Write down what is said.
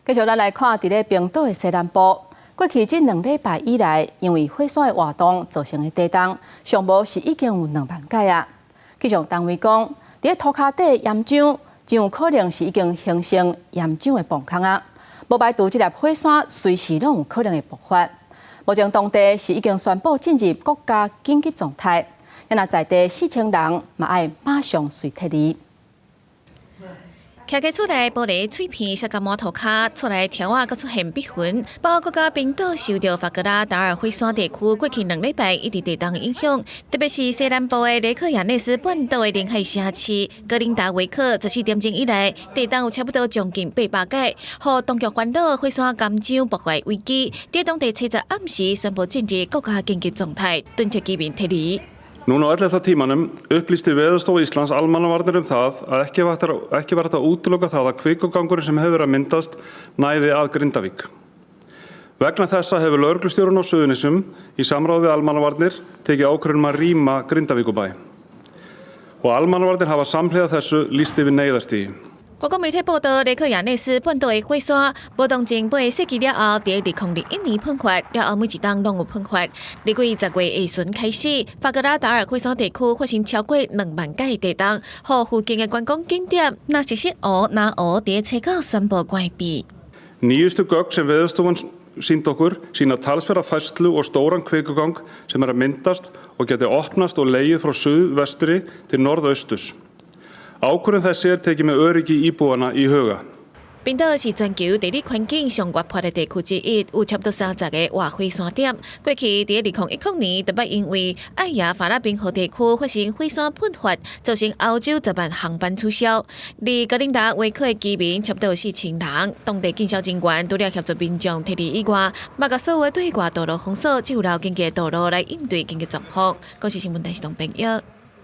繼續咱來看佇咧冰島的西南部，過去這兩禮拜以來，因為火山的活動造成的地動，上無是已經有2萬擺啊。氣象單位講，佇咧塗跤底的岩漿，真有可能是已經形成岩漿的崩空啊。無排除這粒火山隨時攏有可能會爆發。目前當地是已經宣布進入國家緊急狀態，若在地4000人嘛愛馬上隨撤離。徛佇厝內玻璃碎片摔甲滿塗跤，厝內柱仔閣出現篦痕。包括國家冰島受著法格拉達爾火山地區過去兩禮拜一直地動影響，特別是西南部的雷克雅內斯半島的臨海城市格林達維克，14點鐘以來地動有差不多將近800擺，予當局煩惱火山岩漿爆發危機。佇當地初十暗時宣布進入國家緊急狀態，敦促居民撤離。 Núna á 11. Tímanum upplýsti Veðurstofa Íslands almannavarnir um það að ekki var hægt að útiloka það að kvikugangurinn sem hefur verið að myndast næði að Grindavík. Vegna þessa hefur lögreglustjórinn á Suðurnesjum í samráði við almannavarnir tekið ákvörðun um að rýma Grindavíkurbæ. Og almannavarnir hafa samhliða þessu lýst yfir neyðarstigi. 外國媒體報道，雷克雅內斯半島的火山，無動前8個世紀了後，佇2001年噴發，了後每一冬攏有噴發。歷過10月下旬開始，法格拉達爾火山地區發生超過2萬擺的地動，予附近的觀光景點納西瑟湖、南湖佇初九宣布關閉。 Nýjustu gögn sem Veðurstofan sýndi okkur sýna talsverða færslu og stóran kvikugang sem er að myndast og gæti opnast og legið frá suðvestri til norðausturs. Ákvörðun þessi er tekin með öryggi íbúanna í huga. 冰島是全球地理環境上活潑的地區之一，有差不多30個活火山點。過去佇2010年，特別因為愛亞法拉冰河地區發生火山噴發，造成歐洲10萬航班取消。而格林達維克的居民差不多有4000人，當地警消人員除了協助民眾撤離以外，嘛共所有對外道路封鎖，只有留緊急的道路來應對緊急狀況。公視新聞電視東編譯。